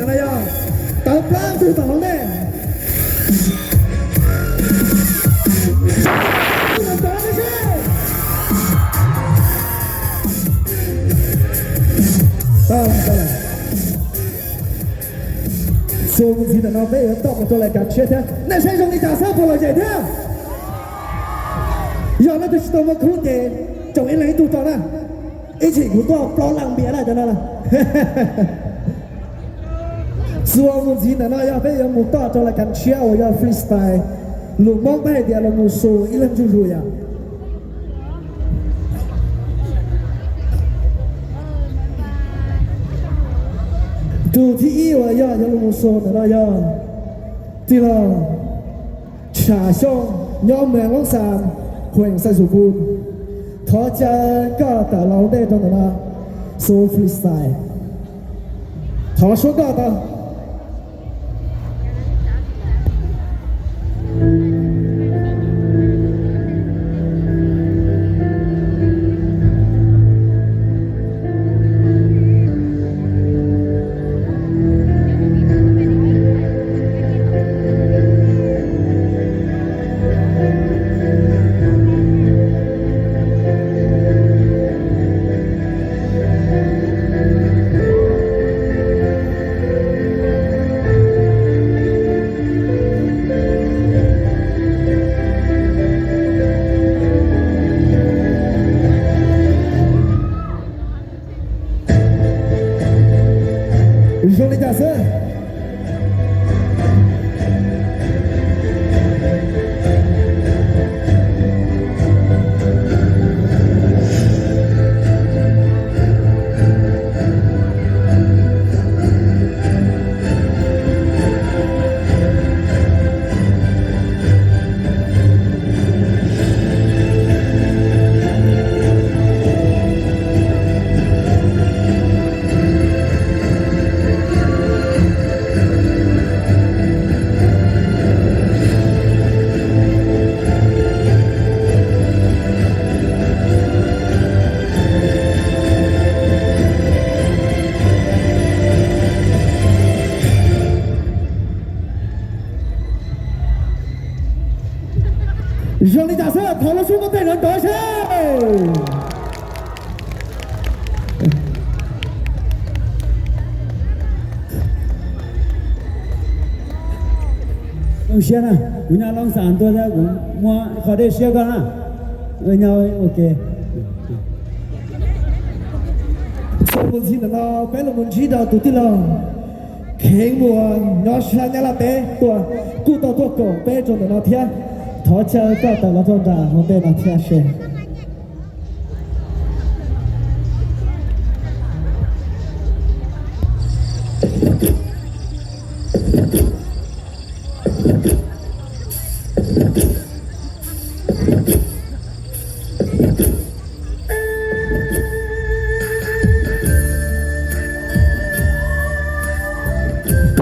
Yog tawv plab ntug tom hauv ntej. Txuas mus ntxiv ntawm no peb yuav toj mus rau lais kas tshiab thiab. Nej saib zoo li cas xwb puas lom zem thiab? Yog leej twg tsis tau muaj khub ces tsoom ib leeg ib tug tso na. Ib chim kuv tuaj plaub leej npias na cov no na. Txuas mus ntxiv ntawm no yog peb yuav mus toj rau lais kas tshiab uas yog freestyle. Lus Hmoob peb hais tias los mus su ib leeg zuj zus yom. Tus thib ib uas yog yuav los mus su ntawm no yog tij laug Tsham Xyooj nyob Mees Loob Xas, Khuees Xais Xus Pus. Thov caw koj tawm los ua ntej rau ntawm no, su freestyle. Thov suab koj tau. Zoo li cas xwb? Zoo li cas xwb, thov lub suab npuaj tes nrov nrov seb. Zoo siab na, kuv nyob Loob Xas tuaj thiab kuv muab qhov dej siab koj na. Nyob ok. Txuas mus ntxiv ntawm no peb los mus ntsib rau tus tij laug Kheev Muas nyob sab Nyab Laj teb tuaj, kuj tau tuaj koom peb rau ntawm no thiab. Thov caw koj tawm los rau nram hauv ntej no thiab seb.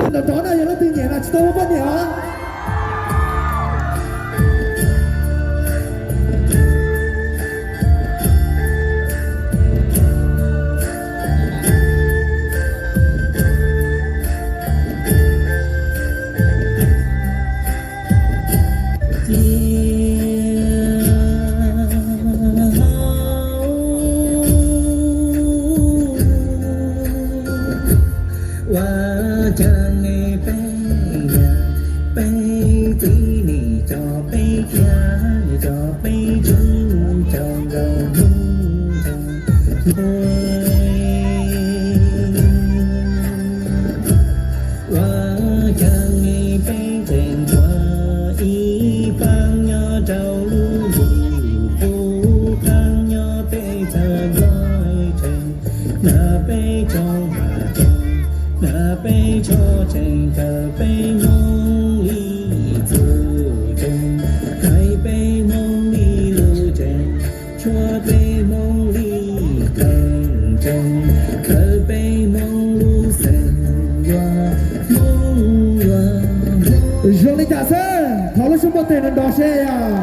Nrov nrov no yog leej twg nyiam no tsis tau muaj poj niam os. Ua cas ne peb yam, peb txiv nim coj peb thiab, coj peb tsev coj nkaus hnub nrog npe. Ua cas ne peb tseem tshuav ib pab nyob rau lub ntuj, pub pab nyob peb txhawj nqaij tseem, na peb tso mas tseem, na peb tsho tseem, kawm peb Hmoob li txuj tseem, hais peb Hmoob li lus tseem, tshuav peb Hmoob li keeb tseem, kawm peb Hmoob lub xeem yuav Hmoob yuav Hmoob. Zoo li cas xwb, thov lub suab npuaj tes nrov nrov seb yog.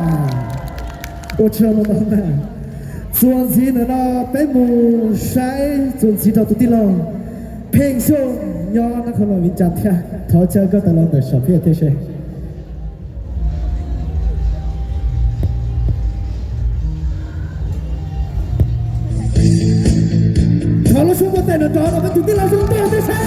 Ua tsaug ntau ntau na. Txuas ntxiv ntawm no peb mus saib txuas ntxiv rau tus tij laug Pheej Xyooj Nyob nab qhov no vim cas thiab, thov caw koj tawm los ntawm saum phiab thiab seb. Thov lub suab npuaj tes nrov nrov rau koj tus tij laug zoo nkauj thiab seb.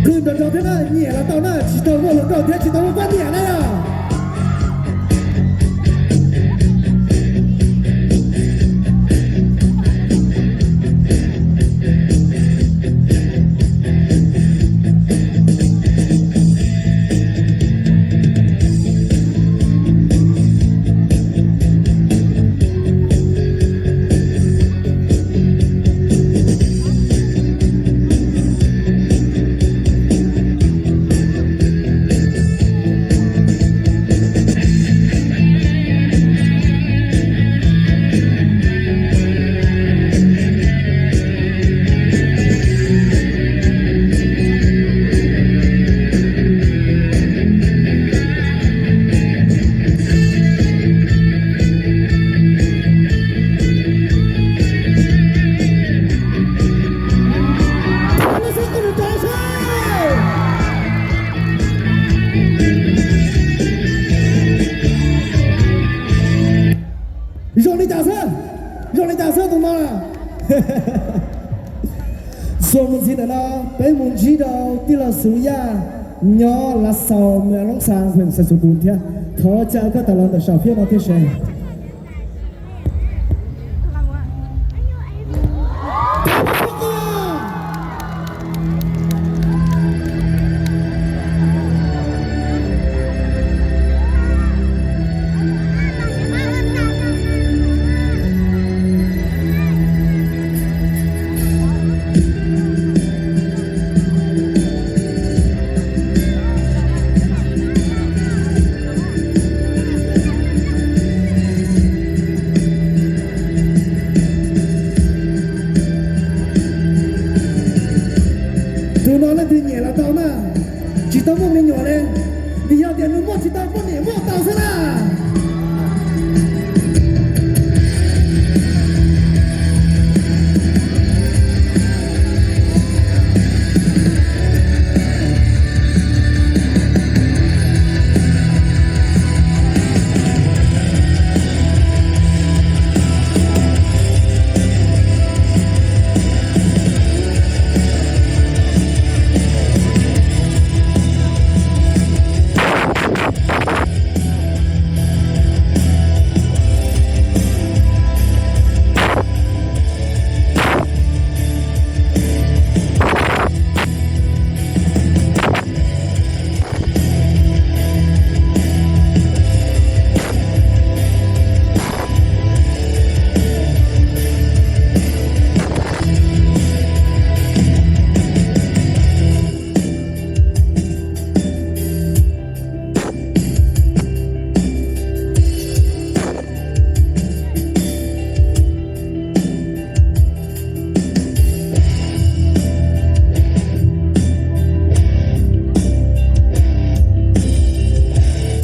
Khwv nrov nrov thiab na, nyiam los tau na, tsis tau muaj hluas nkauj thiab tsis tau muaj poj niam na yom. Zoo li cas xwb, zoo li cas xwb tus no. Txuas mus ntxiv ntawm no, peb mus ntsib rau tij laug Xub Yaj nyob Lav Xaus, Mes Loob Xas, Xais Xus Pus thiab. Thov caw koj tawm los ntawm saum phiab no thiab seb. Tus no leej twg nyiam los tau na, tsis tau muaj me nyuam li, vim yog tias nws muaj tsis tau poj niam muaj tau xwb na.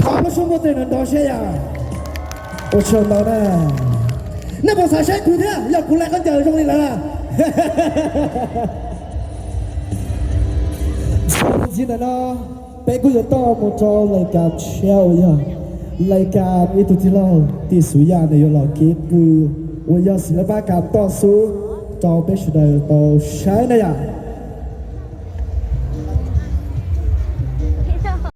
Thov lub suab npuaj tes nrov nrov seb yom. Ua tsaug ntau na. Nej puas xav saib kuv thiab, yog kuv laim khaub ncaws zoo li lawv? Txuas mus ntxiv ntawm no, peb kuj yuav toj mus rau lais kas tshiab uas yog lais kas ib tug tij laug Tim Xub Yaj nws yuav los kev pw uas yog xim lab pab kas toj xub rau peb sawv daws tau saib na yom.